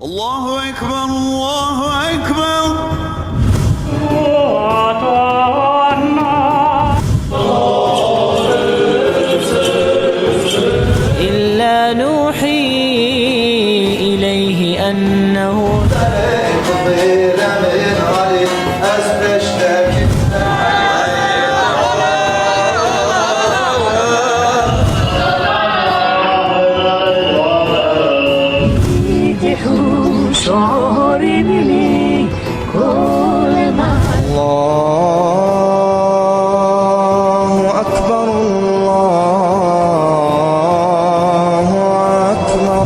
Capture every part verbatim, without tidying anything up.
الله أكبر، الله أكبر. إلا نوحي إليه أنه الله أكبر، الله أكبر.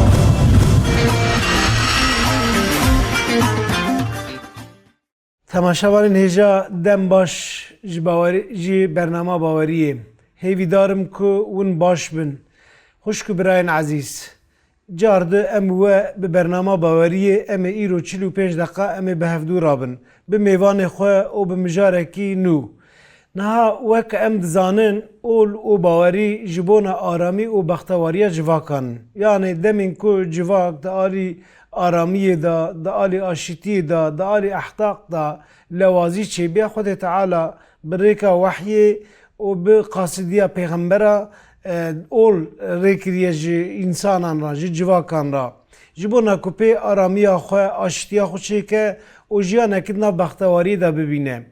Temaşevanên hêja, dem baş ji bawerî, ji bernama Baweriyê. Hêvîdar im ku hûn baş bin. Xwişk û birayên ezîz, car di em we bi bernama Baweriyê, em ê îro çil û pênc deqa em ê bi hevdû rabin. Bi mêvanê xwe û bi mijarekî nû. Niha wek em dizanin, ol û bawerî ji bona aramî û bextewariya civakan in. Yanê demên ku civak di alî aramiyê de, di alî aşîtiyê de, di alî ehtaq de lewazî çêbiya, Xwedê Teala bi rêka wehyê û bi qasidiya pêxembera, e, ol rê kiriye ji însanan re, ji civakan re. Ji bona ku pê aramiya xwe, aşîtiya xwe çêke û jiyanekî di nav bextewariyê de bibîne.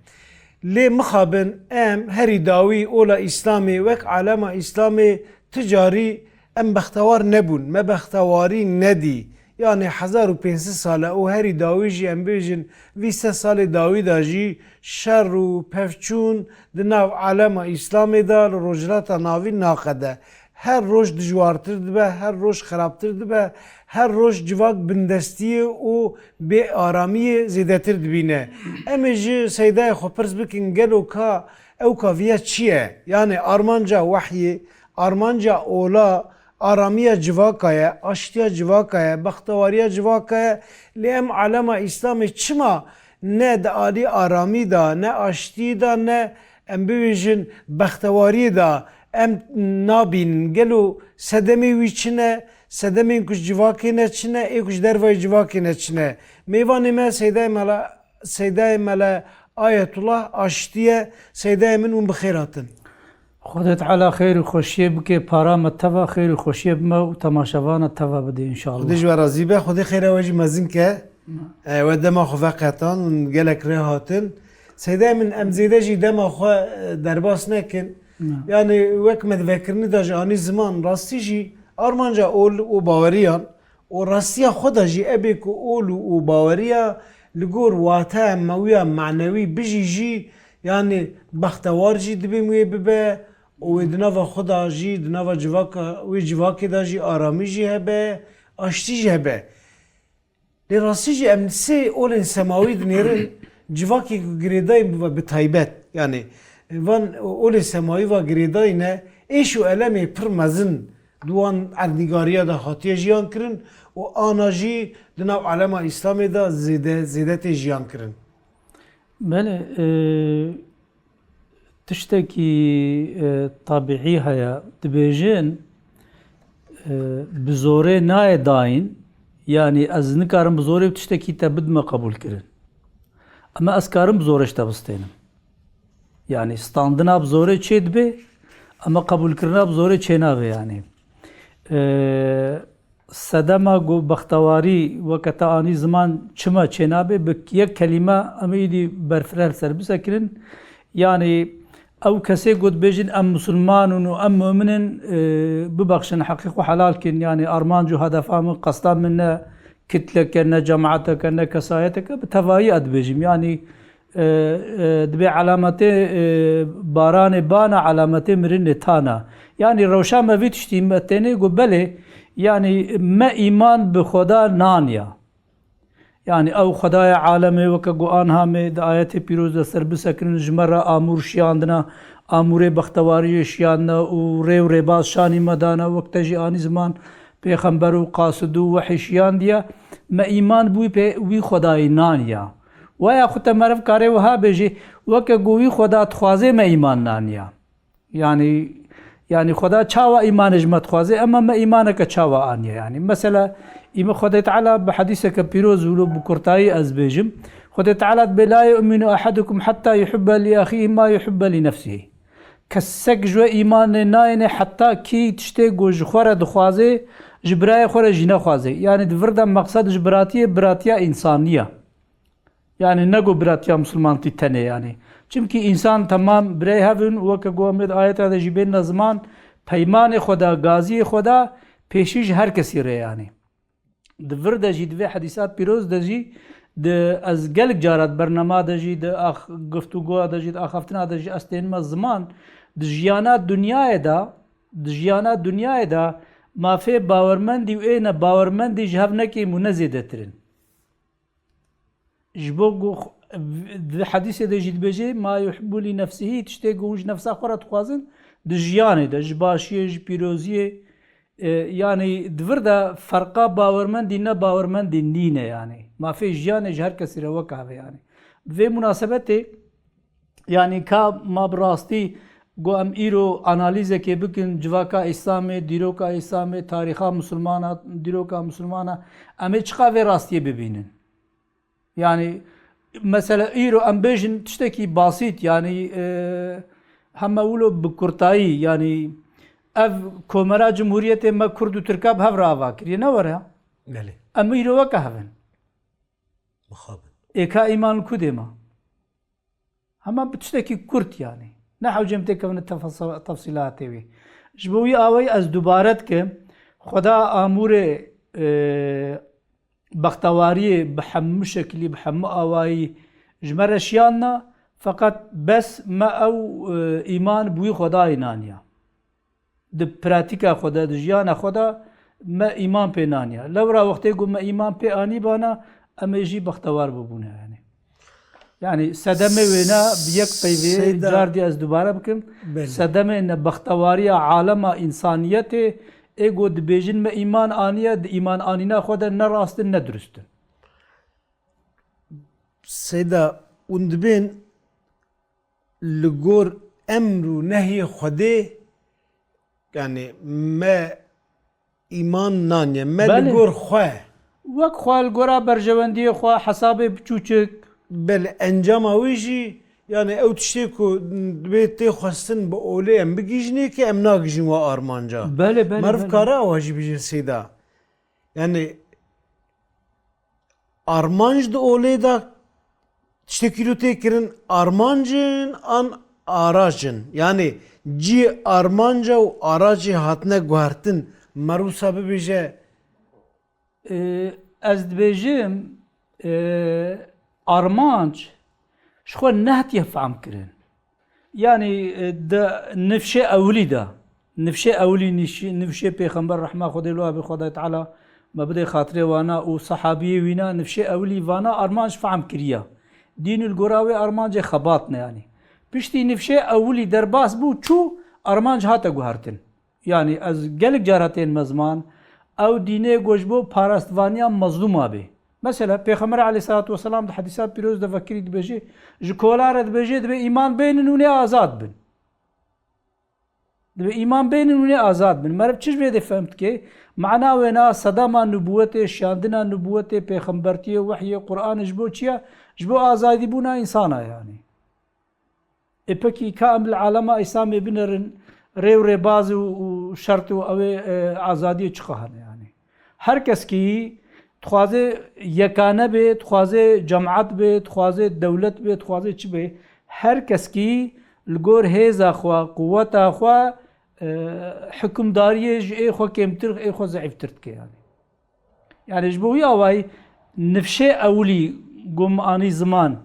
Lê mixabin em herî dawî ola Îslamê wek alema Îslamê ti carî em bextewar nebûn, me bextewarî nedî. Yanê hezar û pênc sed sal e û herî dawî jî em bêjin vî sed salê dawî de jî şer û pevçûn di nav alema Îslamê de li Rojhilata Navîn naqede. Her roj dijwartir dibe, her roj xerabtir dibe, her roj civak bindestiyê û bêaramiyê zêdetir dibîne. Em ê ji Seydayê xwe pirs bikin, gelo ka ew kaviya çi ye? Yanê armanca wehyê, armanca ola, aramiya civaka ye, aştiya civaka ye, bextewariya civaka ye. Lê em alema Îslamê çima ne di alî aramî de, ne aştiyê de, ne em bibêjin bextewariyê de em nabînin? Gelo sedemê wî çi ne? Sedemên ku ji civakê ne çi ne? Ê ku ji dervayê civakê ne çi ne? Mêvanê me Seydayê Mela, Seydayê Mele Ayetullah Aştî ye. Seydayê min, hûn bi xêr hatin. Xwedê Teala xêr û xweşiyê bike, para me teva xêr û xweşiyê bi me û temaşevana teva bide înşallah. Xwedê ji we razî be, Xwedê xêra we jî mezin ke. E, we dema xwe veqetan û gelek rê hatin. Seydayê min, em zêde jî dema xwe, e, derbas nekin. Na. Yanî wek me di vekirinî de jî anî ziman, rastî jî armanca ol û baweriyan û rastiya xwe de jî ebe ku ol û baweriya li gor wateya me wî ya manewî bijî jî, yanî bextewar jî dibê wê bibe û wê di nava xwe de jî, di nava civaka, wê civakê de jî aramî jî hebe, aştî jî hebe. Lê rastî jî em sê olên semawî dinêrin, civakê ku girêdayî bi, bi taybet, yanî van olê semawî va girêdayî ne, êş û elemê pir mezin di wan erdnîgariya de hatiye jiyan kirin û ana jî di nav alema Îslamê de zêde, zêde tê jiyan kirin. Belê, e, tiştekî, e, tabîî heye. Dibêjin, e, bi zorê nayê dayîn, yanî ez nikarim bi zorê tiştekî te bidime qebûlkirin. Ama ez karim bi zorê ji te bistênim. Yanî standina bi zorê çê dibe, ama qebûlkirina bi zorê çê nabe yanî. E, Sedema ku bextewarî weke te anî ziman çima çênabe, bi yek kelîme em ê îdî berfireh li ser bisekirin. Yanî ew kesê ku dibêjin em misilman in û em mumin in, e, bibexşin, heqê xwe helal kin. Yanî armanc û hedefa min, qesta min ne kitleke, ne cemaeteke, ne kesayeteke, bi tevayî ez dibêjim. Yanî e, e, dibê alametê, e, baranê bana, alametê mirinê tana. Yanî rewşa me vî tiştî me tênê got belê, yanî me îman bi Xweda naniya. Yanî ew Xwedaya alemê weke got anha me di ayetê pîroz de ser bisekirin ji me re amûr şiyandina, amûrê bextewariyê şiyandina û rê û rêbaz şanî me dana, wek te jî anî ziman pêxember û qasid û wehî şiyandiye, me îman bi wî pê, wî Xwedayî naniya. Waya xwe te meriv kare wiha bêjê, weke ku wî Xweda dixwazê me îman naniya. Yanî, Yani Xweda çawa îmanê ji me dixwaze, ema me îmaneke çawa aniye yani. Mesela, îme Xwedê Teala bi hedîseke pîroz wilo bi kurtayî ez bêjim. Xwedê Teala dibê, "La yu'minu ahadukum hatta yuhibbe li ahihi ma yuhibbe li nefsihi." Kesek ji we îmanê nayêne heta kî tiştê ku ji xwe re dixwaze, ji birayê xwe re jî nexwaze. Yani di vir de meqsed ji biratiyê, biratiya însanî ye. Yani ne ku biratiya misilmantî tenê yani. Çimkî însan temam birey hev in, weke ku em ê di ayeta de jî bêne ziman, peymanê xwe de, gaziyê xwe de pêşî ji her kesî re yani. Di vir de jî, di vê hedîsa pîroz de jî, di ez gelek cara di bernama de jî, di ax-, guftûgoya de jî, di axaftina de jî ez tênime ziman, di jiyana dinyayê de, di jiyana dinyayê de mafê bawermendî û ê nebawermendî ji hev ne kêm û ne zêdetir in. Ji bo ku xw-, di hedîsê de jî dibêje, "Ma yuhibbu li nefsihi", tiştê ku hûn ji nefsa xwe re dixwazin, di jiyanê de, ji başiyê, ji pîroziyê, e, yanî di vir de ferqa bawermendî ne bawermendî nîne yanî. Mafê jiyanê ji her kesî re wek have yanî. Bi vê munasebetê, yanî ka ma bi rastî ku em îro analîzekê bikin, civaka Îslamê, dîroka Îslamê, tarîxa Musulmana, dîroka Musulmana, em ê çiqa vê rastiyê bibînin? Yani, mesela îro em bêjin tiştekî basît, yani, e, heme wilo bi kurtayî, yani, ev komera Cumhuriyetê me Kurd û Tirka bi hev re ava kiriye, ne were? Belê. Em îro weke hev in. Mixabin. Ê ka îman ku dê ma? Hema bi tiştekî kurt yani. Ne hewce em têkevine tefasa-, tefsîlatê wî. Ji bo wî awayî ez dubare dikim, Xweda amûrê, e, bextewariyê bi hemû şekilî, bi hemû awayî ji me re şiyandina, feqet bes me ew, e, îman bi wî Xwedayê naniya. Di pratîka xwe de, di jiyana xwe de me îman pê naniya. Lewra wextê ku me îman pê anîbana, em ê jî bextewar bibûne yani. Yani sedemê wêna bi yek peyvê, Seyda, car dî ez dubare bikim. Belê. Sedemê nebextewariya alema însaniyetê, ê ku dibêjin me îman aniye, di îman anîna xwe de ne rast in, ne dirust in. Seyda, hûn dibên li gor emr û nehyê Xwedê, yani me îman naniye, me li Belê. gor xwe. Wek xwe li gora berjewendiyê xwe, hesabê biçûçik. Belê, encama wî jî, yani ew tiştê ku dibê tê xwestin bi olê em bigihîjinê ki em nagihîjin wa armanca. Belê, belê, Meriv belê. kare awa jî bêje Seyda. Yani armanc di olê de tiştekî lo tê kirin, armanc in an arac in? Yani cî armanca û aracê hatine guhertin, meriv wisa bibêje? Ee, ez dibêjim, ee, armanc ji xwe nehatiye fehm kirin. Yani, e, di nifşê ewilî de, nifşê ewilî nîş-, nifşê Pêxember rehma Xwedê li we be, Xwedayê Teala me bidê xatirê wana û sehabiyê wîna nifşê ewilî vana armanc fehm kiriya. Dîn li gora wê armancê xebat ne yani. Piştî nifşê ewilî derbas bû, çû, armanc hate guhertin. Yani ez gelek cara tên me ziman, ew dînê ku ji bo parastvaniya mezlûma bê. Mesela Pêxember aleyhissalatu vesselam di hedîsa pîroz de vekirî dibêje, ji kola re dibêje, dibê îman bênin û nê azad bin. Dibê îman bênin û nê azad bin. Meriv çi ji vê dê fehm dike? Mana wêna sedema nubûwetê, şiyandina nubûwetê, pêxembertiyê, wehyê, Qur'anê ji bo çi ye? Ji bo azadîbûna însana yani. Ê pekî ka em li alema Îslamê binerin, rê û rêbaz û, û şert û ew ê, e, azadiyê çiqa hene yani. Her keskî dixwaze yekane bê, dixwaze cemaat bê, dixwaze dewlet bê, dixwaze çi bê, her keskî li gor hêza xwe, quweta xwe, e, hikimdariyê ji ê xwe kêmtir, ê xwe zeîftir dike yani. Yani ji bo wî awayî nifşê ewilî ku min anî ziman,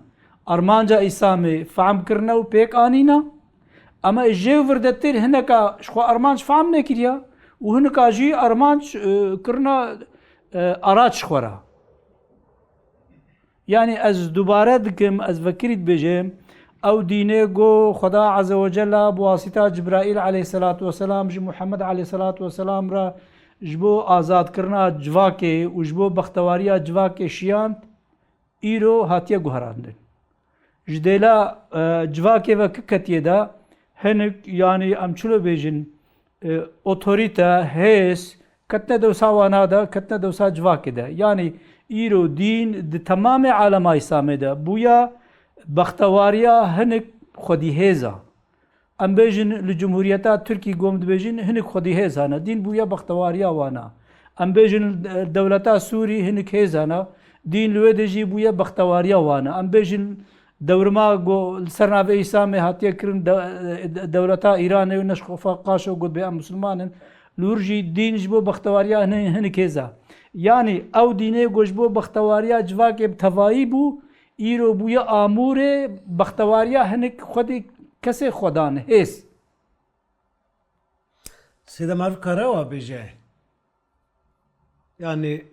armanca Îslamê fehm kirine û pêk anîne. Ama jê û virdetir hineka ji xwe armanc fehm nekiriya û hinika jî armanc, e, kirine, e, araç ji xwe re. Yani ez dubare dikim, ez vekirî dibêjim, ew dînê ku Xweda Azze ve Cella bi wasîta Cibraîl aleyhisselatu vesselam ji Muhammed aleyhisselatu vesselam re ji bo azadkirina civakê û ji bo bextewariya civakê şiyand, îro hatiye guherandin. Ji dêla, e, civakê ve ki ketiye de hinik, yani em çilo bêjin, e, otorîte, hêz, ketine dewsa wana de, ketine dewsa civakê de. Yanî îro dîn di temamê alema Îslamê de bûye bextewariya hinik xwedîhêza. Em bêjin li Cumhuriyeta Tirkî gom dibêjin hinik xwedîhêz hene. Dîn bûye bextewariya wana. Em bêjin, e, dewleta Sûrî hinik hêz hene. Dîn li wê de jî bûye bextewariya wana. Em bêjin dewrima ku li ser navê Îslamê hatiye kirin de-, e, dewleta Îranê û neşxofa qaşo got bê em Musulman in. Li wir jî dîn ji bo bextewariya hin-, hinik hêz e. Yanî ew dînê ku ji bo bextewariya civakê bi tevayî bû, îro bûye amûrê bextewariya hinik xwedî kesê xwedan hêz. Sêde meriv kare wa bêje. Yani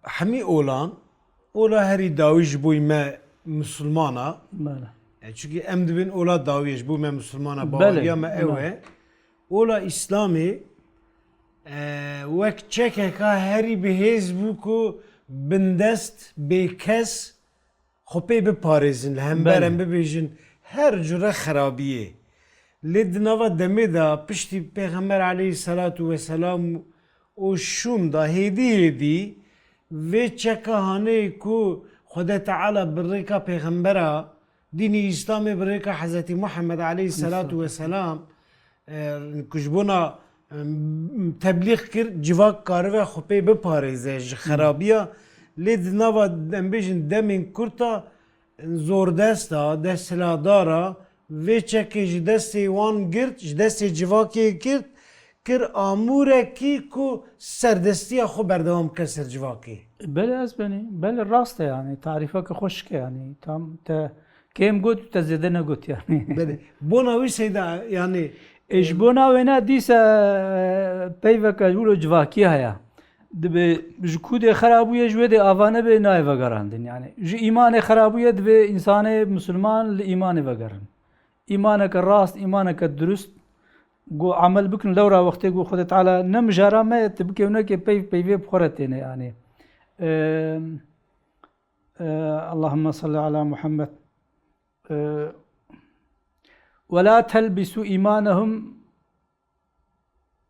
hemî olan, ola herî dawî ji bo me Musulmana. Bele. E, çünkü em dibin ola dawî ji bo me Musulmana, Bele, baweriya me ew bele. e. Ola Îslamê, e, wek çekeka herî bi hêz bû ku bindest, bêkes, xwe pê biparêzin, li hember Belê. em bibêjin her cure xerabiyê. Lê di nava demê de piştî Pêxember aleyhisselatu vesselam û şûn de hêdî hêdî vê çeka hanê ku Xwedê Teala bi rêka Pêxembera, dînî Îslamê bi rêka Hezretî Muhammed aleyhisselatu vesselam, e, ku ji bona, e, teblîx kir, civak karibe xwe pê biparêze ji xerabiya. Lê di nava, em bêjin, demên kurta zordesta, desthilatdara vê çekê ji destê wan girt, ji destê civakê girt, kir amûrekî ku serdestiya xwe berdewam bike ser civakê. Belê ez benî, belê rast e yani, tarîfeke xweşik e yani, tam te kêm got, te zêde negot yani. Belê. Bona wî seyda yani, Ê, ji bona wêne dîse, e, peyveke wilo civakî heye. Dibe ji kûdê xera bûye, ji wê dê ava nebe, nayê vegerandin. Yani ji îmanê xera bûye, divê însanê misilman li îmanê vegerin. Îmaneke rast, îmaneke dirust, ku amel bikin, lewra wextê ku Xwedê Teala ne mijara me ye, tu bikê û nekê peyv peyvê bi xwe re têne yani. E, e, Allahümme salli ala Muhammed. E, "Ve la telbisu imanehum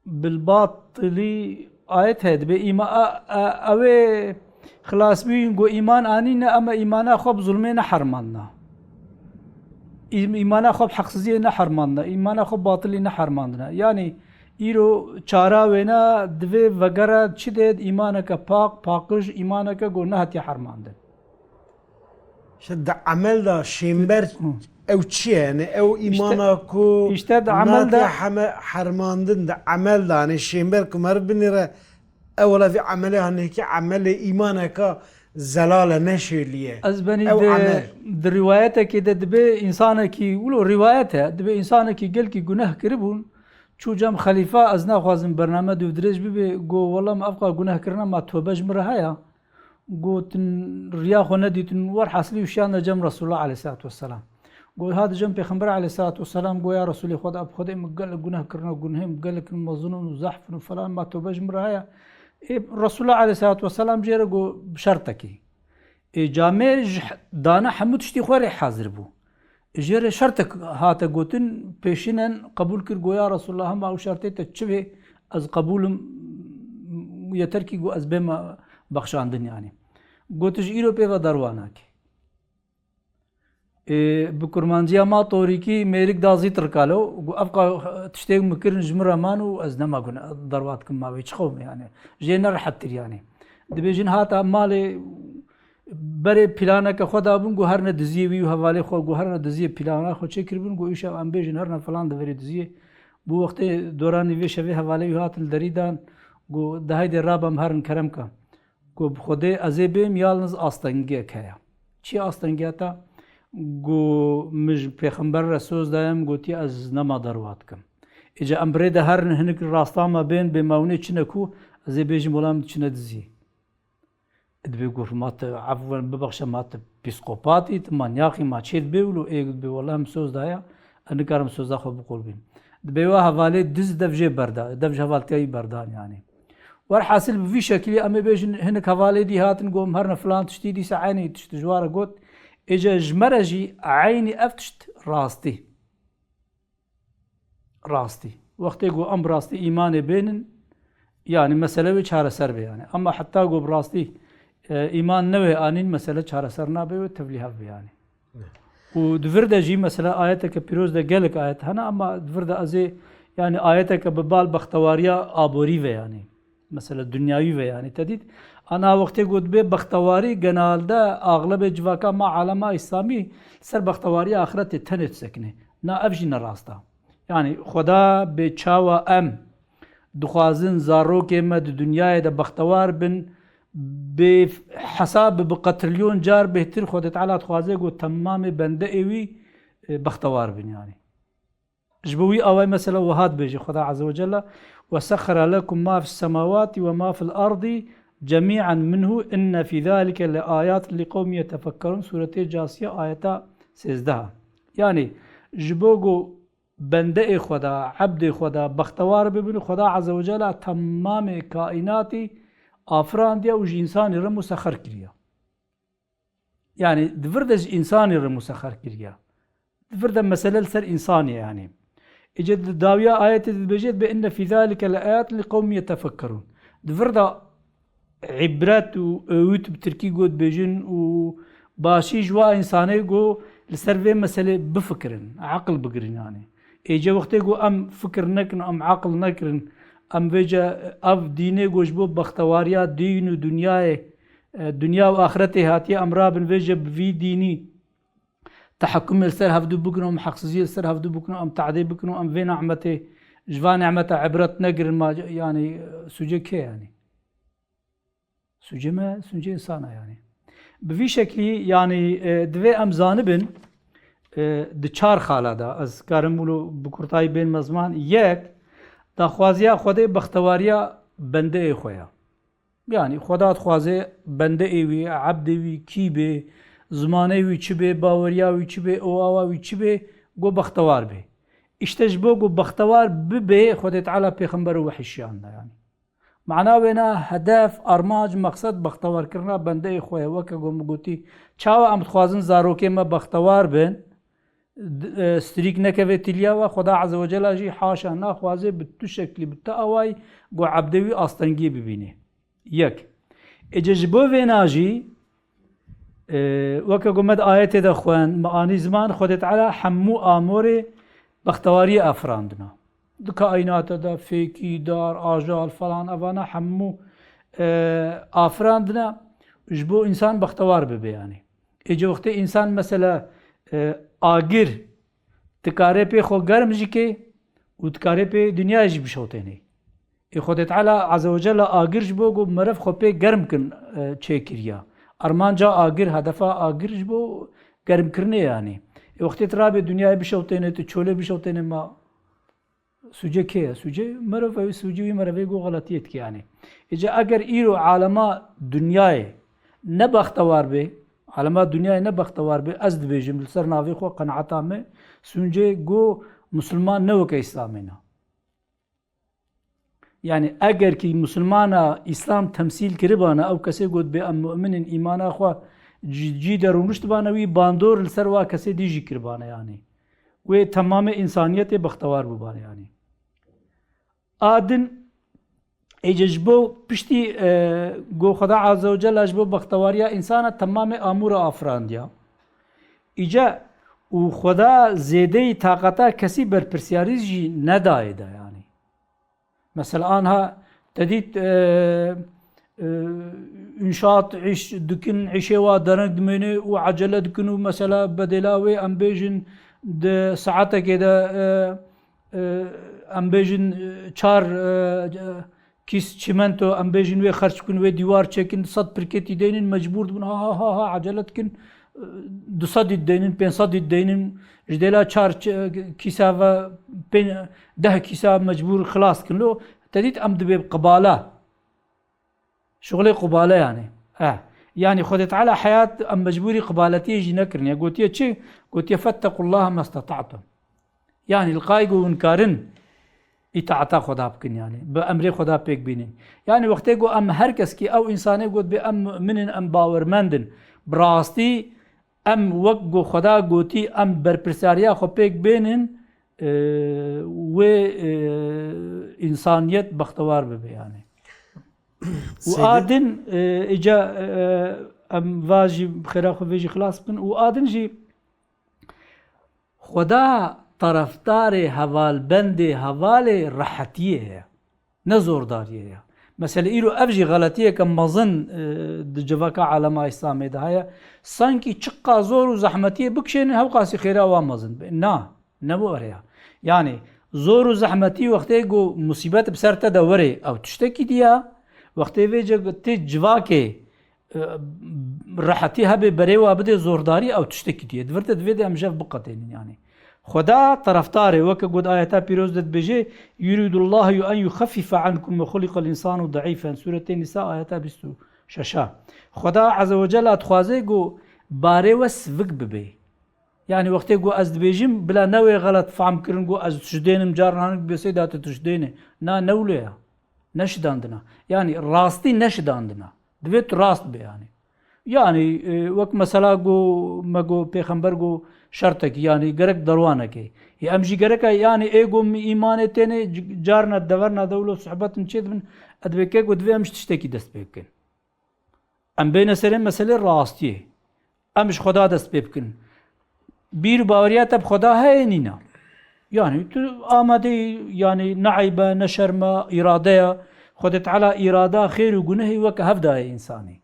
bil batili" ayet heye, dibe îma-, a, a, ew ê xilasbûyîn ku îman anîne, ema îmana xwe bi zulmê nehermandina. Îm-, îmana xwe bi heqsiziyê nehermandina, îmana xwe bi batilî nehermandina. Yanî îro çara wêne divê vegere çi dê, îmaneke pak, paqij, îmaneke ku nehatiye hermandin. Şe di emel de şêmber Hı. ew çi ye? Yani ew Îşte, îmana ku îşte di emel de natiye heme-, hermandin di emel de, yani şêmber ku meriv binêre, ew wela vî emelê hanekî emelê îmaneka zelal e, neşêlî ye. Ez benî Ew di, emel. di riwayetekê de dibe însanekî, wilo riwayet e, dibe însanekî gelkî guneh kiribûn, çû cem xelîfa, ez naxwazim bername dûvdirêj bibe, got, "Wela me evqa guneh kirine, ma tobe ji min re heye?" Gotin, riya xwe nedîtin, werhasilî û şiyan de cem Resulullah aleyhissalatu vesselam. Got, hat cem Pêxember aleyhissalatu vesselam, got, "Ya Resulê Xweda, bi Xwedê min gelek guneh kirine, gunehê min gelek in, mezin in û zehf in û falan, ma tobe ji min re heye?" Ê, Resulullah aleyhissalatu vesselam jê re got, "Bi şertekî." Ê, camê ji h-, dana hemû tiştî xwe rê hazir bû. Jê re şertek hate gotin, pêşînen qebûl kir, got, "Ya Resulallah, hema ew şertê te çi bê, ez qebûl im, yeter kî got ez bême bexşandin yani." Got, "Tu ji îro pê ve derwa nakî." Ê, bi kurmanciya ma torîkî mêrik da zî tirkalo, got, "Evqa tiştê min kirin ji min re man û ez nema gune derwa dikim ma wê çi xew yani. Jê nerehettir yani." Dibêjin hata malê, Berê planeke xwe dabûn, got, "Herine diziyê wî û hevalê xwe, got, herine diziyê plana xwe çêkiribûn, got, 'Îşev em bêjin herine filan deverê diziyê.'" Bû wextê doranî vê şevê hevalê wî hatin li derî dan, got, "De heydê rabe em herin kerem ke." Got, "Bi Xwedê ez ê bêm, yalniz astengiyek heye." "Çi astengiya te?" Got, "Min ji Pêxember re soz dayem, gotiye ez nema derwa dikim. Îca em bi rê de herin hinik rasta me bên, bê me hûnê çine ku ez ê bêjim wela min diçine diziyê." Dibê got, "Ma tu, efwen bibexşe, ma tu psîkopatî, tu manyaqî, ma çê dibê wilo?" Ê dibê, "Wela min soz daye, ez nikarim soza xwe biqulbîm." Dibê wa hevalê diz dev jê berda, dev ji hevaltiya wî berdan yani. Werhasil bi vî şekilî em ê bêjin hinek hevalê dî hatin, got, "Em herine filan tiştî", dîsa eynî tişt ji wa re got. Êce ji me re jî eynî ev tişt rastî. Rastî. Wextê ku em bi rastî îmanê bênin, yani mesele wê çareser be yani. Ama heta ku bi rastî, e, îman newê anîn, mesele çareser nabe wê tevlî hev be yani. Ne. Û di vir de jî mesela ayeteke pîroz de gelek ayet hene, ama di vir de ez ê yani ayeteke bi bal bextewariya aborî ve yani. Mesela dinyawî ve yani. Te dît, ana wextê ku dibê bextewarî genelde axlebê civaka ma alema îslamî ser bextewariya axretê tenê disekine. Na ev jî ne rast e. Yani Xweda bê çawa em dixwazin zarokê me di dinyayê de bextewar bin, bê hesab bi qetrilyon car bêhtir Xwedê Teala dixwaze ku temamê bendeyê wî, e, bextewar bin yani. Ji bo wî awayî mesela wiha dibêje Xweda Azze ve Celle, "Ve sexxere lekum ma fis semawati ve ma fil ardi cemî'en minhu inne fî zalike le ayatin li qewmin yetefekkerun." Sûretê Casiye ayeta sêzdeh. Yani ji bo ku bendeyê Xweda, ebdê Xweda bextewar bibin, Xweda Azze ve Celle temamê kaînatî afirandiye û ji însanî re musexer kiriye. Yani di vir de ji însanî re musexer kiriye. Di vir de mesele li ser însanî ye yani. Îce di dawiya ayetê dibêje, "Be inne fî zalike le ayatin li qewmin yetefekkerun." Di vir de îbret û öğüt bi tirkî got bêjin û başî ji wa însanê ku li ser vê meselê bifikirin, aqil bigirin yani. Êce wextê ku em fikir nekin, em aqil nekirin, em vêce ev dînê ku ji bo bextewariya dîn û dinyayê, e, dinya û axretê hatiye, em rabin vêce bi vî dînî tehekumê li ser hevdû bikin û em heqsiziyê li ser hevdû bikin û em tadê bikin û em vê nimetê, ji va nimeta ibret negirin, ma, yani, sûcê kê yani? Sûcê me, sûcê însana yani. Bi vî şeklî yani, e, divê em zanibin, e, di çar xala de, ez karim wilo bi kurtayî bên me ziman, yek, daxwaziya Xwedê bextewariya bendeyê xwe ya. Yani Xweda dixwaze bendeyê wî, ebdê wî kî bê, zimanê wî çi bê, baweriya wî çi bê, û awa wî çi bê, go bextewar bê. Îşte ji bo ku bextewar bibe, Xwedê Teala pêxember û wehî şiyandine yani. Mana wêna hedef, armanc, mexsed bextewarkirina bendeyê xwe ye. Weke ku min gotî, çawa em dixwazin zarokê me bextewar bin, d-, e, strîk nekeve tiliya we, Xweda Azze ve Celle jî haşa naxwaze bi tu şeklî, bi tu awayî ku ebdê wî astengiyê bibîne. Yek. Êce ji bo vêna jî, e, weke ku me di ayetê de xwend, me anî ziman, Xwedê Teala hemû amorê bextewariyê afirandina. Di kaînata de fêkî, dar, ajal, falan, evana hemû, e, afirandina ji bo însan bextewar bibe yani. Êce wextê însan mesela, e, agir dikare pê xwe germ jî kê û dikare pê dinyayê jî bişewtênê. Ê Xwedê Teala Azze ve Celle agir ji bo ku meriv xwe pê germ kin, e, çêkiriya. Armanca agir, hedefa agir ji bo germkirinê yani. Ê wextê tu rabê dinyayê bişewtênê, tu çolê bişewtênê ma Sûcê kê ye? Sûcê meriv, ew sûcê wî merivê ku xeletiyê dike yani. Êce eger îro alema dinyayê ne bextewar bê, alema dinyayê ne bextewar bê, ez dibêjim li ser navê xwe qenaeta me, sûcê ku misilman ne weke Îslamê ne. Yani eger kî misilmana Îslam temsîl kiribana, ew kesê got bê em mu'min in, îmana xwe cî, cî de rûniştibana wî, bandor li ser wa kesê dî jî kiribana yani. Wê temamê însaniyetê bextewar bûbane yani. A din, êce ji bo piştî, e, ku Xweda Azze ve Celle ji bo bextewariya însana temamê amûra afirandiya. Îce û Xweda zêdeyî taqeta kesî berpirsiyarî jî nedayê de yani. Mesela anha te dît, e, e, înşaat îş dikin, îşê wa dereng dimêne û ecele dikin û mesela bedêla wê em bêjin di saetekê de, e, e, em bêjin, e, çar, e, kîs çimento, em bêjin wê xerç bikin, wê dîwar çêkin, sed pirketî deynin, mecbûr dibin, ha, ha, ha, ha, ecele dikin, du sedî deynin, pênc sedî deynin, ji dêla çar ç-, kîsa ve pên-, deh kîsa mecbûr xilas dikin. Lo, te dît em dibê qibala. Şuxulê qibale yani. Eh. Yani Xwedê Teala heyat em mecbûrî qibaletiyê jî nekirine. Gotiye çi? Gotiye, "Fettequllaha mastata'tum." Yani li qay ku hûn karin îtaeta Xweda bikin yani. Bi emrê Xweda pêk bînin. Yani wextê ku em her kes kî ew însanê got bê em mu'min in, em bawermend in. Bi rastî em wek ku Xweda gotî em berpirsariya xwe pêk bênin, e, wê, e, însaniyet bextewar bibe yani. Û Seydi? a din, e, îca, e, em va jî xêra xwe vê jî xilas bikin. Û a din jî Xweda tarafdarê hevalbendê hevalê rehetiyê ye. Ne zordariyê ye. Mesela îro ev jî xeletiyeke mezin, e, di civaka alema Îslamê de heye. Sankî çiqa zor û zehmetiyê bikişênin hewqasî xêra wan mezin be. Na, ne bo erê ya. Yani zor û zehmetî wextê ku musîbet bi ser te de were ew tiştekî diya. Wextê vê ce tê civakê e, rehetî hebe berê wa bidê zordarî ew tiştekî diye. Di vir de divê de em jev biqetênin yani. Xweda taraftarê, weke got ayeta pîroz de dibêje, "Yuridullahu en yuxeffife ankum ve xuliqal insanu daifen." Sûretê Nîsa ayeta bîst û şeş a. Xweda Azze ve Cella dixwaze ku barê we sivik bibe. Yani wextê ku ez dibêjim, bila newê xelet fehm kirin ku ez tiştdênim, carna hinek dibê seyda tu tiştdêne. Na, ne wilo ya. Neşidandina. Yani rastî neşidandina. Divê tu rast be yani. Yani, e, wek mesela ku me got, pêxember got şertekî, yani gerek derwanekê. Ê em jî gerek e, yani ê ku min îmanê têne c-, carna deverna dewlo sohbetin çê dibin, ez dibê ke ku divê em ji tiştekî dest pê bikin. Em bêne serê meselê rastiyê. Em ji Xweda dest pê bikin. Bîr û baweriya te bi Xweda heye nîna. Yani tu amadeyî, yani ne eybe, ne şerme, îradeya. Xwedê Teala îrada xêr û gunehê weke hev daye însanî.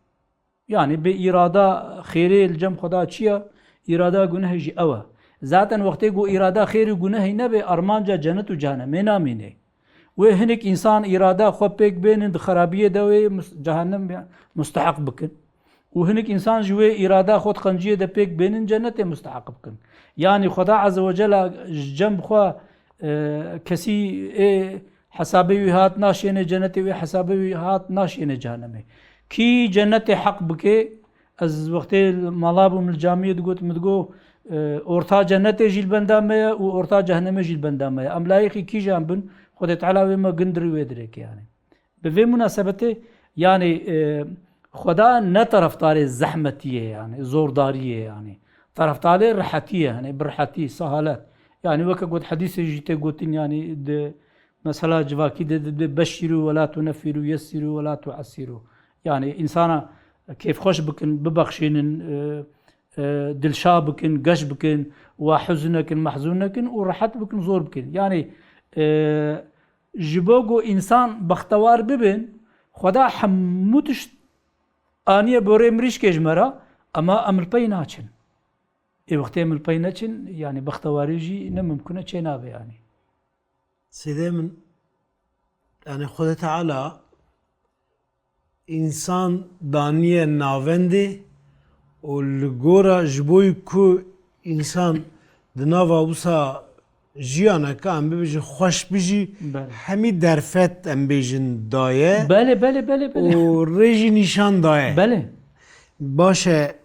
Yani bi îrada xêrê li cem Xweda çi ye, îrada gunehê jî ew e. Zaten wextê ku îrada xêr û gunehê nebe, armanca cennet û cehennemê namîne. Wê hinek însan îrada xwe pêk bênin di xerabiyê de wê mus-, cehennem ya musteheq bikin. Û hinek însan ji wê îrada xwe di qenciyê de pêk bênin cennetê musteheq bikin. Yani Xweda Azze ve Cella ji cem xwe, e, kesî ê hesabê wî hat naşêne cennetê, wê hesabê wî hat naşêne cehennemê. Kî cennetê heq bike, ez wextê mala bûm li camiyê digot, min digot, e, orta cennetê jî li benda me ye û orta cehennemê jî li benda me ye. Em layîqî kîjan bin, Xwedê Teala wê me gindirî wê dirêkê yani. Bi vê munasebetê, yani, e, Xweda ne taraftarê zehmetiyê yani, zordariyê yani. Taraftarê rehetiyê yani, bi rehetî, sehalet. Yani weke got hedîsê jî tê gotin yani di mesela civakî de dibê beşîrû we la tunefîrû, yessîrû we la tuessîrû. Yani însana kêfxweş bikin, bibexşînin, e, e, dilşa bikin, geş bikin, wa huzn nekin, mehzûn nekin û rehet bikin, zor bikin. Yani, e, ji bo ku însan bextewar bibin, Xweda hemû tişt aniye borê mirîşkê ji me re, ema em li pey naçin. Ê wextê em li pey neçin, yani bextewarî jî ne mimkun e, çê nabe yani. Seyde min, yani Xwedê Teala însan daniye navendê û li gora ji bo ku însan di nava wisa jiyaneke em bibêjin xweş bijî, Belê. hemî derfet em bêjin daye Belê, belê, belê, belê. û rê jî nîşan daye. Belê. Baş e,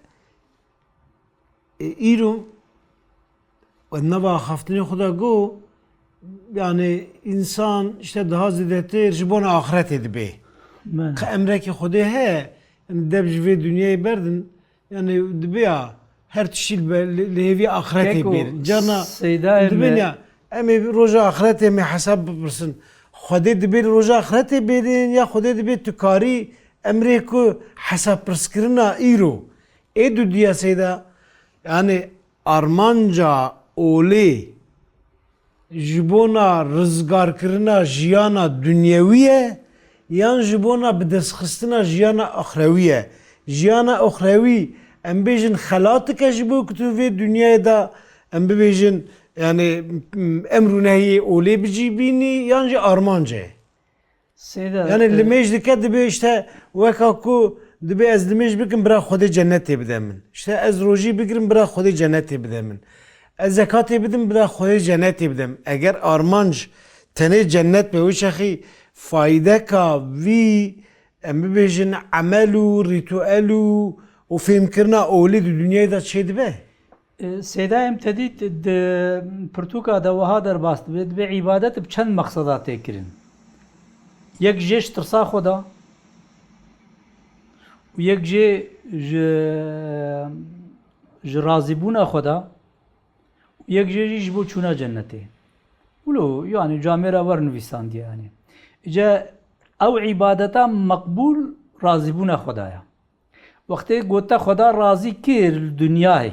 e, îro we nava axaftinê xwe de got, yani însan işte daha zêdetir ji bona axretê dibe. Belê. Qe emrekî Xwedê heye, em deb ji vê dinyayê berdin, yani dibe ya her tiştî li be-, li, li hêvî axretê Keko, bêrin. Carna Seydayê dibin me- ya, em ê roja axretê me hesab bipirsin. Xwedê dibê li roja axretê bêrin ya Xwedê dibê tu karî emrê ku hesabpirskirina îro. Ê dudiya Seyda, yani armanca olê ji bona rizgarkirina jiyana dunyewî ye yan ji bona bidestxistina jiyana oxrewî ye? Jiyana oxrewî, em bêjin xelatike ji bo ku tu vê dinyayê de, em bibêjin, yani, emr û nehiyê olê bi cî bînî yan jî armanc e? Seyda, Yani e, limêj dike, dibe işte weka ku dibe ez limêj bikim bira Xwedê cennetê bide min. İşte ez rojî bigirim bira Xwedê cennetê bide min. Ez zekatê bidim bira Xwedê cennetê bidim. Eger armanc tenê cennet be, wî çaxî faydeka vî, em bibêjin, emel û rîtuel û, û fêmkirina olê di dinyayê de çêdibe? E, Seyda, em te dît di pirtûka de wiha derbas dibe, dibe îbadet bi çend mexseda tê kirin. Yek jê ji tirsa xwe de, û yek jê ji, ji razîbûna xwe de, û yek jê jî ji bo çûna cennetê. Wilo, yani camêra wer nivîsandiye yani. Îce ew îbadeta meqbûl razîbûna Xweda ya. Wextê ku te Xweda razî kir li dinyayê,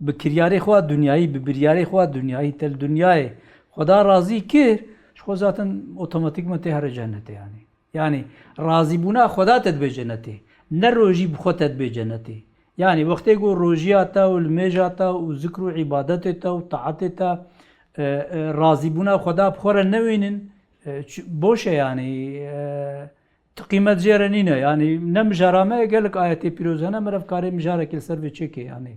bi kiryarê xwe dinyayî, bi biryarê xwe dinyayî, te li dinyayê Xweda razî kir, ji xwe zaten otomatîkman tê here cennetê yani. Yani razîbûna Xweda te dibê cennetê. Ne rojî bi xwe te dibê cennetê. Yani wextê ku rojiya te û limêja te û zikr û îbadetê te û taetê te, e, e, razîbûna Xweda bi xwe re newînin, e, ç-, boş e yani, e, ti qîmet jê re nîne. Yani ne mijara me, gelek ayetê pîroz hene, meriv karê mijarekê li ser vê çêke yani.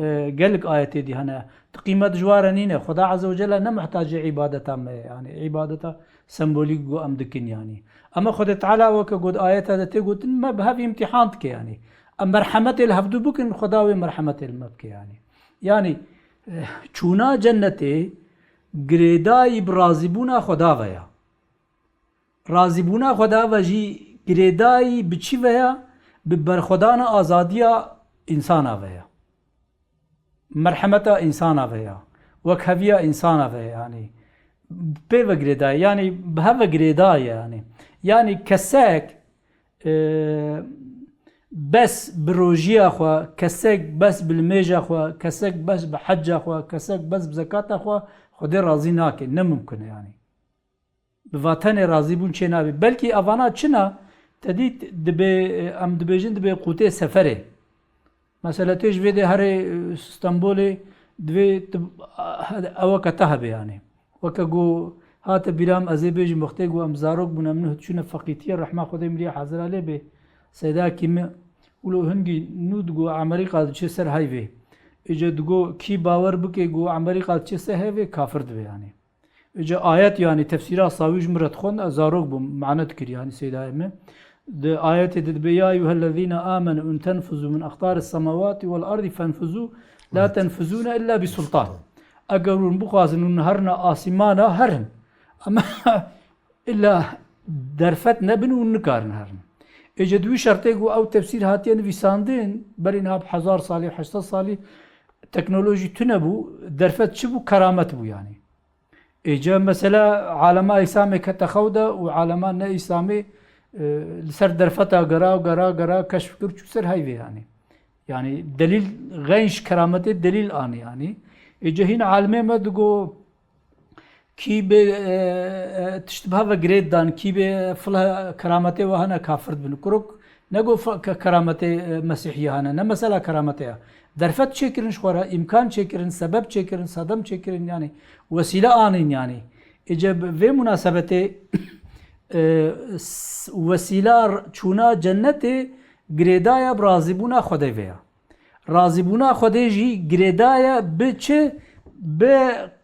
E, gelek ayetê dî hene. Ti qîmet ji wa re nîne. Xweda Azze ve Celle ne muhtacê îbadeta me ye. Yani îbadeta sembolîk ku em dikin yani. Ama Xwedê Teala weke got ayeta de tê gotin, me bi hev îmtîhan dike yani. Em merhemetê li hevdû bikin, Xweda wê merhemetê li me bike yani. Yani, e, çûna cennetê girêdayî bi razîbûna Xweda ve ya. Razîbûna Xweda ve jî girêdayî bi çi ve ya? Bi berxwedana azadiya însana ve ya. Merhemeta însana ve ya. Wekheviya însana ve ya, yani. Pê ve girêdayî, yani bi hev ve girêdayî yani. Yani kesek, e, bes bi rojiya xwe, kesek bes bi limêja xwe, kesek bes bi hecca xwe, kesek bes bi zekata xwe, Xwedê razî nake. Ne mimkun e yani. Bi va tenê razîbûn çê nabe. Belkî evana çin a, te dît dibê, em dibêjin dibê qûtê seferê. Mesela tê ji vê dê herê, e, Stenbolê divê tu, a, eweke te hebe yani. Weke ku hate bîra min, ez ê bêjim wextê ku em zarok bûn, em nuh çûne feqîtiyê, rehma Xwedê mirî hazira lê bê. Seydakî min wilo hingî nû digo Amerîka diçe ser heyvê. Îce digo kî bawer bike ku Amerîka diçe ser heyvê kafir dibe yani. Îca ayet, yani tefsîra Sawî ji min re dixwend, ez zarok bûm, mane dikir, yani Seydayê min. Di ayetê de dibe, "Ya eyyuhellezîne âmenû in tenfuzû min aqtâris semawâti vel ardî fenfuzû, la tenfuzûne illa bi sultan." Eger hûn bixwazin hûn herine asîmana, herin. Ama illa derfet nebin, hûn nikarin herin. Êce di wî şertê ku ew tefsîr hatiye nivîsandin, berî niha bi hezar salî, heşt sed salî teknolojî tune bû, derfet çi bû? Keramet bû yani. Êce mesela alema Îslamê kete xew de û alema ne Îslamê, e, li ser derfeta gera, gera, gera keşf kir, çû ser heyvê yani. Yani delîl, xeyn ji kerametê delîl anî yani. Êce hîn alimê me digo, kî bê, e, e, tişt bi hev ve girêd dan, kî bê fila kerametê we hene kafir dibin. Kurok, ne go fa-, ke-, kerametê, e, Mesîhiye hene, ne mesela kerametê ya. Derfet çêkirin ji xwe re, îmkan çêkirin, sebeb çêkirin, sedem çêkirin, yani wesîle anîn yani. Êce bi vê munasebetê, e, s-, wesîla r-, çûna cennetê girêdaya bi razîbûna Xwedê ve ya. Razîbûna Xwedê jî girêdaya bi çi? Bi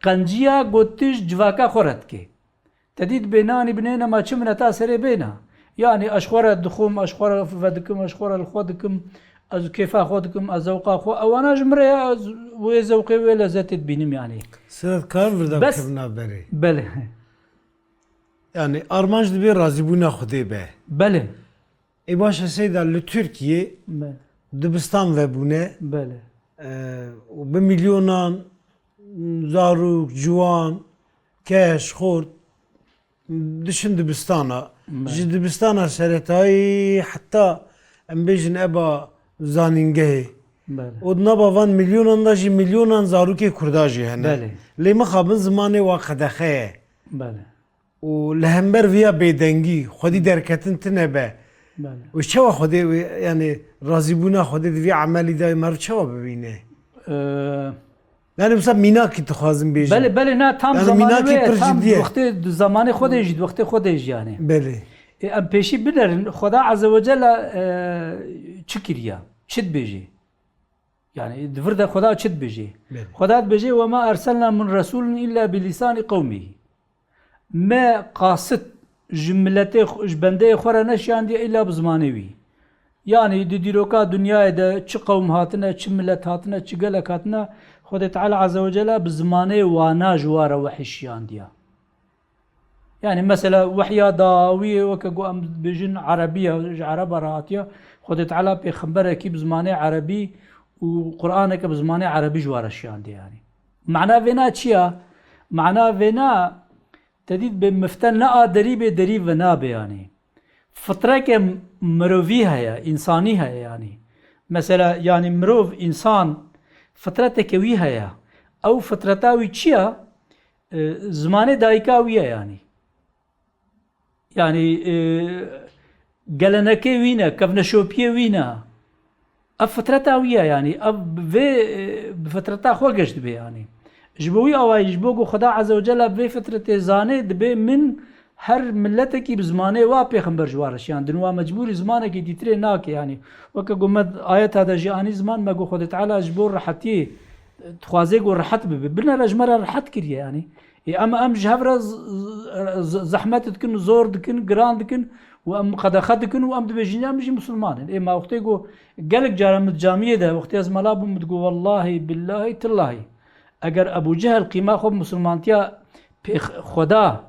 qenciya ku tu ji civaka xwe re dikê. Te dît bê nanî binêne ma çi mineta serê bêna. Yanî ez xwe re dixwim, ez xwe re vedikim, ez xwe re li xwe dikim, ez kêfa xwe dikim, ez zewqa xwe. Ewana ji min re ya, ez wê zewqê wê lezzetê dibînim yanî. Siret karin vir de Bes, bikim navberê. Belê. Yanî armanc dibê razîbûna Xwedê be. Belê. Ê baş e Seyda, li Tirkiyê Belê. dibistan vebûne, Belê. e, û bi milyonan zarok, ciwan, keç, xort diçin dibistana. Belê. Ji dibistana seretayî heta em bêjin eba zanîngehê. Belê. Û di nava van milyonan de jî milyonan zarokê Kurda jî hene. Belê. Lê mixabin zimanê wa qedexe ye. Belê. Û li hember viya bêdengî, xwedî derketin tine be. Belê. Û çawa Xwedê, yani razîbûna Xwedê di vî emelî de meriv çawa bibîne? Ee, Yani mesela mînakî dixwazim bêjim. Belê, belê, na tam Yani zamanê mînakî wê, pir tam cidî ye. Wextê zamanê Xwedê jî, wextê Xwedê jî yani. Belê. E, em pêşî binerin, Xweda Azze ve Celle, e, çi kiriya? Çi dibêjê? Yani di vir de Xweda çi dibêjê? Belê. Xweda dibêjê, "Ve ma erselna min resulin illa bi lisani qewmî." Me qasit ji miletê xwe, ji bendeyê xwe re neşiyandiye illa bi zimanê wî. Yani di dîroka dinyayê de çi qewm hatine, çi milet hatine, çi gelek hatine, Xwedê Teala Azze ve Celle bi zimanê wana ji wa re wehî şiyandiya. Yani mesela wehya dawiyê weke ku em dibêjin erebî ye, ji ereba re hatiye, Xwedê Teala pêxemberekî bi zimanê erebî û Qur'aneke bi zimanê erebî ji wa re şiyandiye yani. Mana vêna çi ya? Mana vêna, te dît bê mifte ne a derî bê derî ve nabe yanî. Fitreke mirovî heye, însanî heye yanî. Mesela yanî mirov, însan fitreteke wî heye. Ew fitreta wî çi ye? E, zimanê dayika wî ye yanî. Yanî, e, gelenekê wî ne, kevneşopiyê wî ne. Ev fitreta wî ye, yanî ev vê, e, bi fitreta xwe geş dibe, yanî. Ji bo wî awayî, ji bo ku Xweda Azze ve Celle vê fitretê zanê, dibe min her miletekî bi zimanê wa pêxember ji wa re şiyan. Din wa mecbûrî zimanekî dîtirê nake, yanî. Weke ku me ayeta de jî anî ziman, me ku Xwedê Teala ji bo rehetiyê, dixwaze ku rehet bibe. Binere ji me re rehet kiriye, yanî. Ê, em, em ji hev re z-, z-, z-, zehmet dikin, zor dikin, giran dikin û em qedexe dikin û em dibêjin, em jî misilman in. Ê, ma wextê ku gelek cara min di camiyê de, wextê ez mela bûm, min digot, wellahî, billahî, tillahî, eger Ebû Cehil qîma xwe bi misilmantiya pêx-, xwe da,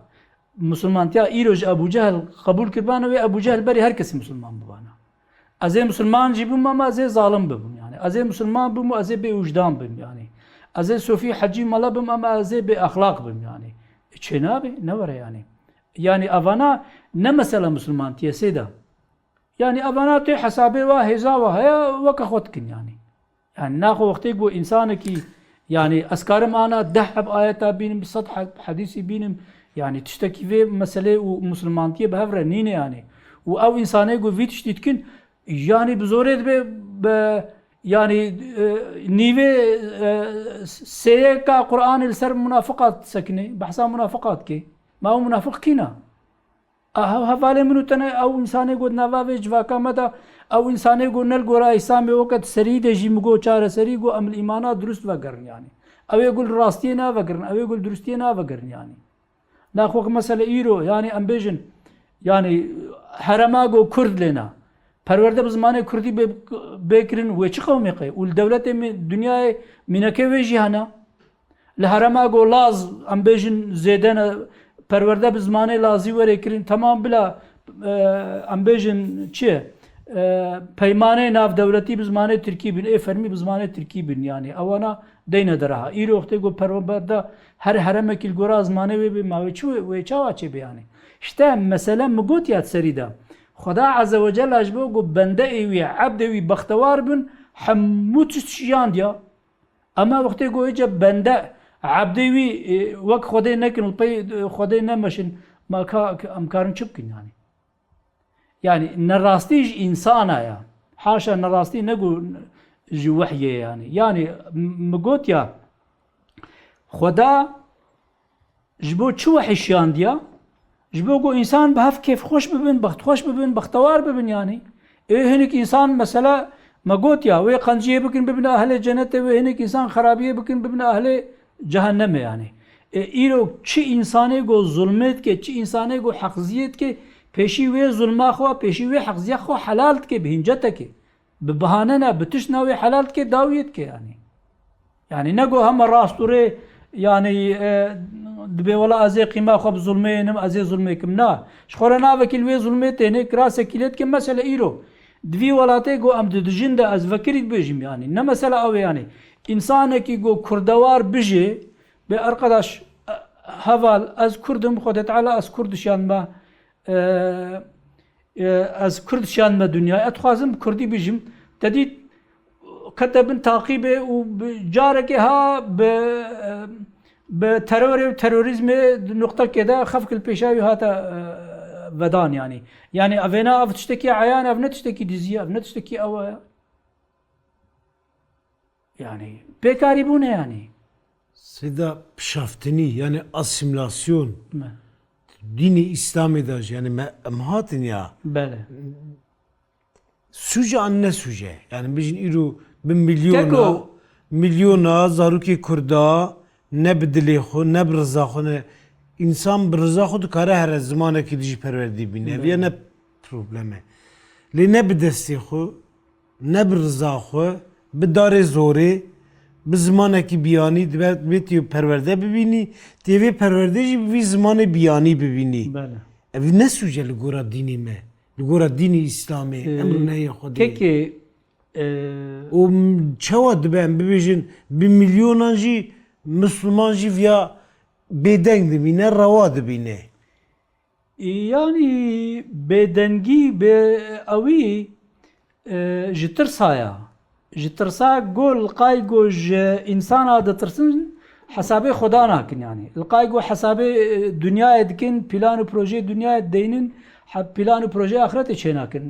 misilmantiya îro ji Ebû Cehil qebûl kiribana wê, Ebû Cehil berî her kesî misilman bibana. Ez ê misilman jî bim, ama ez ê zalim bibim, yanî. Ez ê misilman bim û ez ê bê wijdan bim, yanî. Ez ê sofî hecî mala bim, ama ez ê bê exlaq bim, yanî. E, çê nabe, ne were, yanî. Yanî, evana ne mesela misilmantiyê sê de. Yanî, evana tê hesabê wa, hêza wa heye, weke xwe dikin, yanî. Yanî, naxwe wextê ku însanekî, yanî, ez karim ana deh heb ayeta bînim, bi sed heb hedîsî bînim, yanî, tiştekî vê meselê û misilmantiyê bi hev re nîne, yanî. Û ew însanê ku vî tiştî dikin, yanî, bi zorê dibe, bi, yanî, e, nîvê, e, sêyeka Qur'anê li ser munafiqa disekine, behsa munafiqa dike. Ma ew munafiq kî ne? A, hev-, hevalê min û te ne, ew însanê got nava vê civaka me de, ew însanê got ne li gora Îslamê weke di serî de jî min got çareserî got em li îmana dirust vegerin, yanî. Ew ê got li rastiyê navegerin, ew ê got li dirustiyê navegerin, yanî. Naxwe ki mesele îro, yanî em bêjin, yanî herema got Kurd lêna. Perwerde bi zimanê Kurdî bê, bê kirin, wê çi qewmê qey? Û li dewletê mî-, dinyayê mîneke wê jî hene. Li herema ku Laz, em bêjin, zêde ne, perwerde bi zimanê Lazî were kirin, temam bila, e, em bêjin çi? E, peymanê navdewletî bi zimanê Tirkî bin, ê fermî bi zimanê Tirkî bin, yanî ewana deyne dereha. Îro wextê ku perwerde her heremekî li gora zimanê wê bê, ma wê çi wê, wê çawa çêbe yanî? Îşte mesele min got ya serî de. Xweda Azze ve Celle ji bo ku bende ê wî, ebdê wî bextewar bin, hemû tişt şiyandiya. Ema wextê ku êce bende, ebdê wî, e, wek Xwedê nekin û pey, e, Xwedê nemeşin, ma ka, em karin çi bikin yanî? Yanî nerastî ji însana ya. Haşa nerastî ne ku ji wehyê yanî. Yanî m-, mi got ya, Xweda ji bo çi wehî şiyandiya? Ji bo ku însan bi hev kêfxweş bibin, bextxweş bibin, bextewar bibin yanî. Ê hinek însan mesela me got ya, wê qenciyê bikin bibine ehlê cenetê, wê hinek însan xerabiyê bikin bibine ehlê cehennemê yanî. Ê îro çi însanê ku zulmê dike, çi însanê ku heqziyê dike, pêşî wê zulma xwe, pêşî wê heqziya xwe helal dike, bi hînceteke. Bi bahane ne, bi tişt ne wê helal dike, dawiyê dike yanî. Yanî ne got hema rast û rê, yanî, e, dibê wela ez ê qîma xwe bi zulmê yênim, ez ê zulmê kim. Na. Ji xwe re navekî li wê zulmê têne, kirasekî lê dike. Mesele îro. Di vî welatê got em di dijin de ez vekirî dibêjim yanî. Ne mesela ew ê yanî. Însanekî got kurdewar bijê, bê arkadaş, e, heval, ez kurd im, Xwedê Teala ez kurd şiyan me. E, e, ez kurd şiyan me dinyayê. Ez dixwazim bi kurdî bijim. Te dît kete bin taqîbê û bi carekê ha bi, e, bi terorê û terorîzmê di nuqtekê de xefk li pêşa wî hate, e, vedan yanî. Yanî evêna ev tiştekî eyan, ev ne tiştekî dizî ye, ev ne tiştekî ew e. Yanî, bêkarî bûne yanî. Seyda pişaftinî, yanî asîmîlasyon. Me. Dînê Îslamê de jî, yanî me, em hatin ya. Bele. Sûc e an ne sûc e? Yanî bijin îro bi milyona, Keko. milyona zarokê Kurda ne bi dilê xwe, ne bi riza xwe, ne, însan bi riza xwe dikare here zimanekî dijî perwerdî bîne. Ev ya Bele. ne problem e. Lê ne bi destê xwe, ne bi riza xwe, bi darê zorê, bi zimanekî biyanî dibe, dibê tu perwerde bibînî, tu yê vê perwerdê jî bi vî zimanê biyanî bibînî. Bele. Ev ne sûc e li gora dînê me, li gora dînê Îslamê, Ee, emrûnehiyê Xwedê. Kekê, ee, Û m-, çawa dibe em bibêjin, bi milyonan jî Misliman jî viya bêdeng dibîne, rewa dibîne. Yanî bêdengî bê ewî e, ji tirsa ya. Ji tirsa ku li qay ku ji însana ditirsin hesabê Xweda nakin yanî. Li qay ku hesabê e, dinyayê dikin, plan û projeyê dinyayê deynin, he- plan û projeyê axretê çênakin.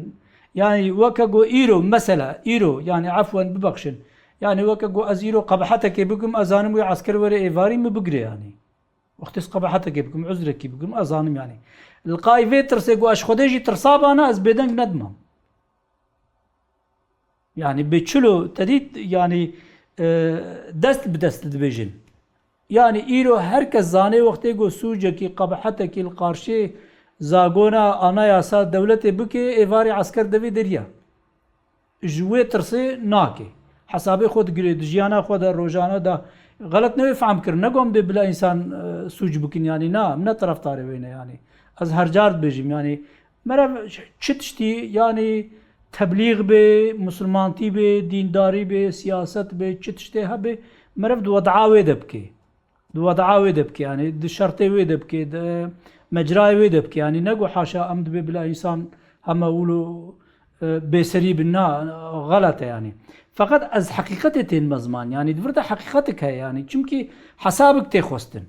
Yanî weke ku îro, mesela îro, yanî efwen bibexşin. Yanî weke ku ez îro qebehetekê bikim, ez zanim wê esker were êvarî min bigire yanî. Wextê ez qebehetekê bikim, uzrekî bikim, ez zanim yanî. Li qay vê tirsê ku ez ji Xwedê jî tirsabana, ez bêdeng nedimam. Yanî bê çilo te dît, yanî e, dest bi dest dibêjin. Yanî îro her kes zanê wextê ku sûcekî, qebehetekî li qarşê zagona, anayasa dewletê bike, êvarî esker devê deriya. Ji wê tirsê nake. Hesabê xwe digire di jiyana xwe de, rojane de. Xelet newê fehm kirin. Ne ku em dê bila însan e, sûc bikin yanî. Na, em ne terefdarê wê ne yanî. Ez her car dibêjim yanî. Merev çi tiştî yanî teblîx bê, misilmantî bê, dîndarî bê, siyaset bê, çi tiştê hebe, merev di wedaa wê de bike. Di wedaa wê de bike, yanî di şertê wê de bike, di mecrayê wê de bike. Yanî ne ku haşa em dibê bila însan hema wilo e, bêserî bin, na, xelet e yanî. Feqet ez heqîqetê tênime ziman. Yanî di vir de heqîqetik heye yanî. Çimkî hesabik tê xwestin.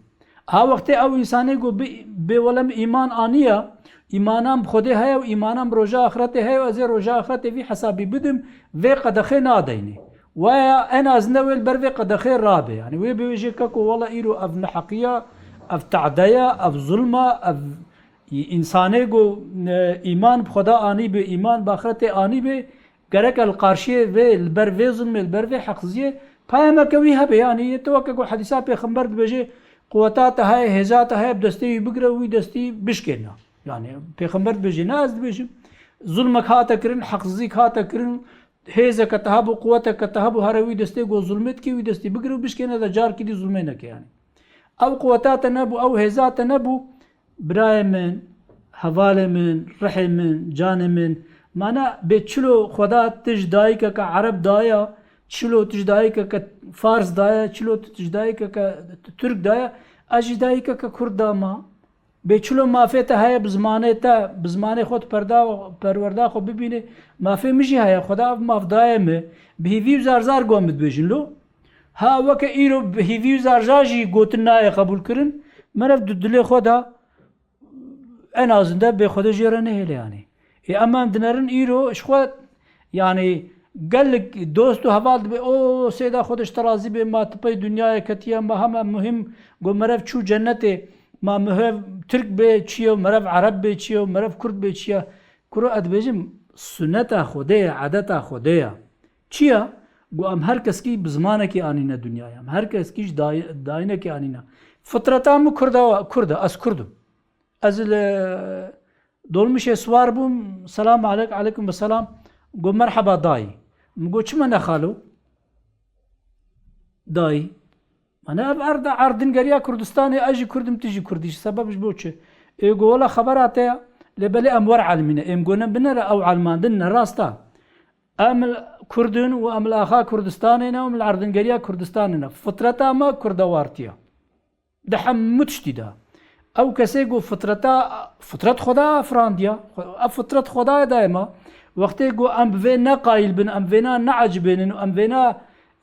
Ha wextê ew însanê ku bi, bê wele min îman aniya, îmanan bi Xwedê heye û îmanan bi roja axretê heye û ez ê roja axretê vî hesabî bidim, vê qedexê nadeynê. Waya en azinde wê li ber vê qedexê rabe. Yanî wê bibêje keko wele îro ev neheqiya, ev tade ya, ev zulma, ev însanê ku e, îman bi Xweda anîbe, îman bi axretê anîbe, gereke li qarşiyê vê, li ber vê zulmê, li ber vê heqsiziyê payameke wî hebe. Yanî tu weke ku hedîsa Pêxember dibêje, quweta te heye, hêza te heye, bi destê wî bigire û wî destî bişkêne. Yanî Pêxember dibêje, ne ez dibêjim. Zulmek hate kirin, heqsizîk hate kirin, hêzeke te hebû, quweteke te hebû, here wî destê ku zulmê dikê, wî destî bigire û bişkêne de carkî dî zulmê neke yanî. Ew quweta te nebû, ew hêza te nebû, birayê min, hevalê min, rihê min, canê min, mana bê çilo Xweda tu ji dayikeke Ereb daye, çilo tu ji dayikeke Fars daye, çilo tu ji dayikeke Tirk daye, ez ji dayikeke Kurd dama. Bê çilo mafê te heye bi zimanê te, bi zimanê xwe tu perda, perwerda xwe bibînê, mafê min jî heye, Xweda ev maf daye min, bi hîvî û zarzar got min dibêjin lo. Ha weke îro bi hîvî û zarja jî gotin nayê qebûlkirin, merev di dilê xwe de en azinde bê Xwedê jê re nehêle yanî. Ê em em dinerin îro ji xwe yanî gelek dost û heval dibê, o Seyda Xwedê ji te razî bê, ma tu pey dinyayê ketiye, ma hema muhîm got merev çû cennetê, ma merev Tirk bê çi ye, merev Ereb bê çi ye, merev Kurd bê çi ye. Kuro ez dibêjim suneta Xwedê ye, edeta Xwedê ye. Çi ye? Got em her keskî bi zimanekî anîne dinyayê. Em her keskî ji day- dayinekî anîne. Fitreta min Kurda, Kurd e, ez Kurd im. Ez li dolmişê siwar bûm, selam aleyk, aleykum selam. Got merheba dayî. Min got çima ne xalo? Dayî. Mana ev erd e, erdingeriya Kurdistanê, ez jî Kurd im, tu jî Kurd î, ji sebeb ji bo çi? Ê got wela xebera te ya, lê belê em wer elmîne. Ê min got ne binêre, ew elmandin ne rast e. Em li Kurd in û em li axa Kurdistanê ne û em li erdingeriya Kurdistanê ne. Fitreta me kurdewartî ye. Di hemû tiştî de. Ew kesê ku fitreta, fitret Xweda afirandiye. Ev fitret Xwedayê daye me. Wextê ku em bi vê ne qayîl bin, em vêna neecibênin û em vêna,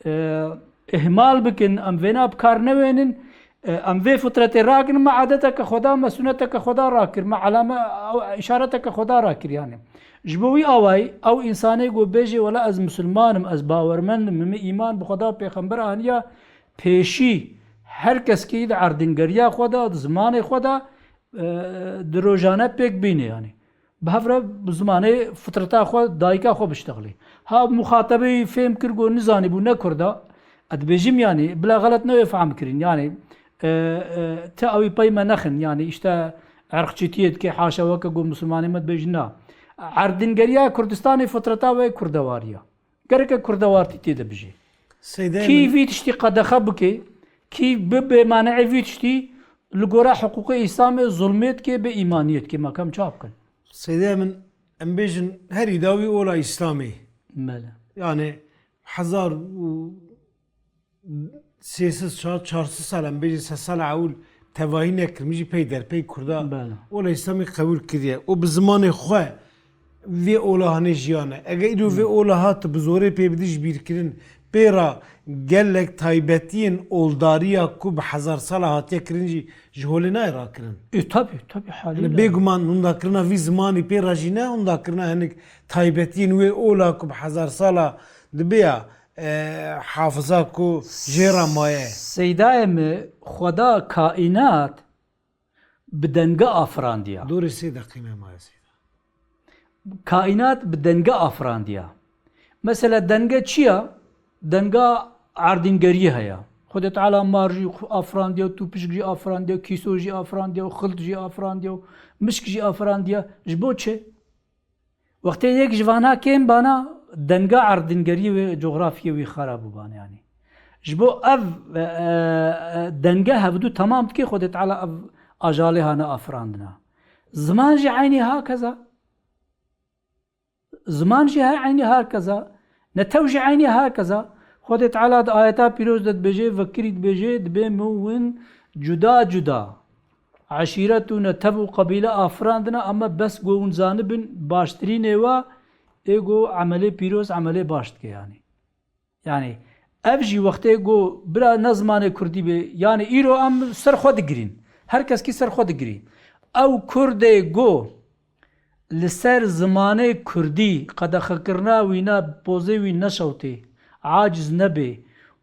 e, ihmal bikin, em vêna bi kar newênin, e, em vê fitretê rakin, me edeteke Xweda, me suneteke Xweda rakir, me elame, ew îşareteke Xweda rakir yanî. Ji bo wî awayî, ew însanê ku bêjê, wela ez misilman im, ez bawermend im, min îman bi Xweda û Pêxember aniya, pêşî her keskî di erdingeriya xwe de, di zimanê xwe de, e, di rojane pêk bîne yanî. Bi hev re bi zimanê fitreta xwe, dayika xwe biştexilî. Ha muxatebê wî fêm kir, got nizanîbû, ne Kurd e. Ez dibêjim yanî, bila xelet newê fehm kirin. Yanî, e, e, ti ewî pey me nexin. Yanî îşte erqçîtiyê dike, haşa weke got misilmanê me dibêjin na. Erdingeriya Kurdistanê fitreta wê kurdewariya. Gereke kurdewartî tê de bijî. Seyda Kî min, vî tiştî qedexe bike, kî bibe maneê vî tiştî li gora hiqûqê Îslamê zulmê dike, bê îmaniyê dike. Me kem ça bikin? Seyda min, em bêjin herî dawî ola Îslamê. Mele. Yani hezar û sê sed, çar, çar sed sal, em bêjin sed sala ewil tevahî nekirin, min jî pey derpey Kurda Bele. ola Îslamî qebûl kiriye û bi zimanê xwe vê ola hanê jiyane. Eger îro vê ola hat bi zorê pê bidî ji bîrkirin, pê re gelek taybetiyên oldariya ku bi hezar sala hatiye kirin jî ji holê nayê rakirin. E, tabii, tabii, haliyle. Yani bêguman hûndakirina vî zimanî pê re jî ne hûndakirina hinek taybetiyên wê ola ku bi hezar sala dibe ya, e, hafiza ku jê re maye. Seydayê mi, Xweda kaînat bi denge afirandiya. Dorê sê deqî me maye Seyda. Kaînat bi denge afirandiya. Mesela denge çi ya? Denga erdîngeriyê heye. Xwedê Teala mar jî afirandiya, tûpişk jî afirandiya, kîso jî afirandiya, xilt jî afirandiya, mişk jî afirandiya. Ji bo çi? Wextê yek ji vana kêm bana, denga erdîngeriyê wê, cografiyê wî xera bû bana, yanî. Ji bo ev, e, e, e, denge hevdu temam dike, Xwedê Teala ev ajalê hane afirandina. Ziman jî eynî hakeza. Ziman jî he eynî hakeza. Netew jî eynî hakeza. Xwedê Teala di ayeta pîroz de dibêje, vekirî dibêje, dibê min win cuda cuda eşîret û netev û qebîle afirandine, ama bes ku hûn zanibin, baştirînê we ê ku emelê pîroz, emelê baş dike, yanî. Yanî, ev jî wextê ku bira ne zimanê kurdî bê, yanî îro em ser xwe digirîn. Her keskî ser xwe digirî. Ew kurdê ku li ser zimanê kurdî qedexekirina wî ne, pozê wî neşewtê, aciz nebê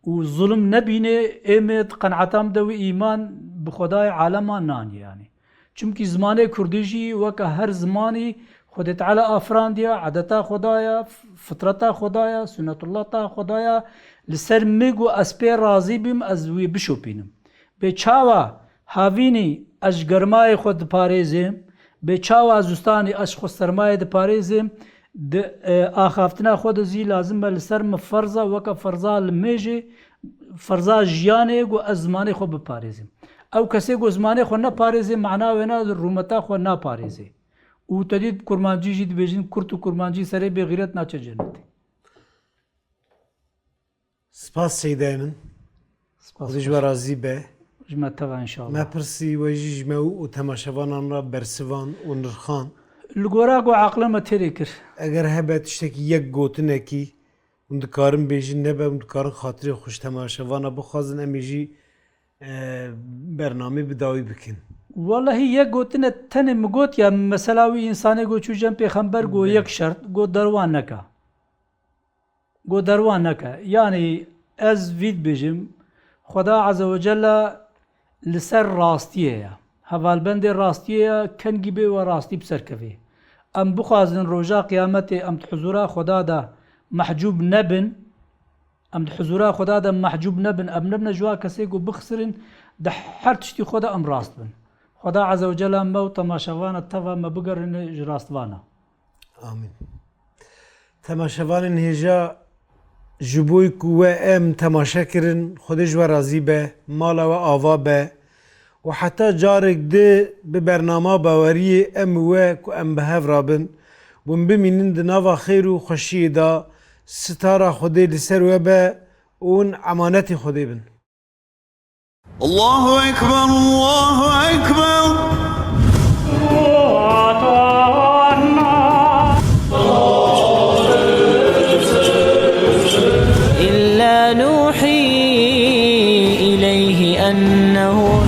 û zulm nebînê, ê me di qeneta min de wî îman bi Xwedayê alema nanî, yanî. Çimkî zimanê kurdî jî weke her zimanî Xwedê Teala afirandiya, edeta Xwedaya, f-, fitreta Xwedaya, sunnetullata Xwedaya, li ser min ku ez pê razî bîm, ez wî bişopînim. Bê çawa havînî ez ji germayê xwe diparêzim, bê çawa zistanî ez ji xwe sermayê diparêzim, di, e, axaftina xwe de zî lazim e li ser min ferz e, weke ferza limêjê, ferza jiyanê ku ez zimanê xwe biparêzim. Ew kesê ku zimanê xwe neparêzê, mana wê ne rûmeta xwe naparêzê. Û te dît kurmancî jî dibêjin, kurt û kurmancî serê bêxîret naçe cenetê. Spas Seydayê min. Spas. Xwedê ji we razî be. Ji me teva înşallah. Me pirsî we jî ji me û temaşevanan re bersivan û nirxan. Li gora ku aqila me têrê kir. Eger hebe tiştekî yek gotinekî hûn dikarin bêjin, nebe hûn dikarin xatirê xwe ji temaşevana bixwazin, em ê jî, e, bernamê bi dawî bikin. Wellahî yek gotine tenê min got ya, mesela wî însanê got çû cem pêxember got Belê. yek şert, got derwan neke. Got derwan neke. Yanî ez vî dibêjim, Xweda Azze ve Celle li ser rastiyê ye. Hevalbendê rastiyê ye, kengî bê we rastî bi ser kevê. Em bixwazin roja qiyametê em di huzura Xweda de mehcûb nebin, em di huzura Xweda de mehcûb nebin, em nebine ji wa kesê ku bixisirin, di her tiştî xwe de em rast bin. Xweda Azze ve Celle me û temaşevana teva me bigerîne ji rastvana. Amîn. Temaşevanên hêja, ji bo ku we em temaşe kirin, Xwedê ji we razî be, mala we ava be û heta carek di bi bernama Baweriyê em û we ku em bi hev rabin, hûn bimînin di nava xêr û xweşiyê de, sitara Xwedê li ser we be û hûn emanetê Xwedê bin. الله أكبر، الله أكبر. إلا نوحي إليه أنه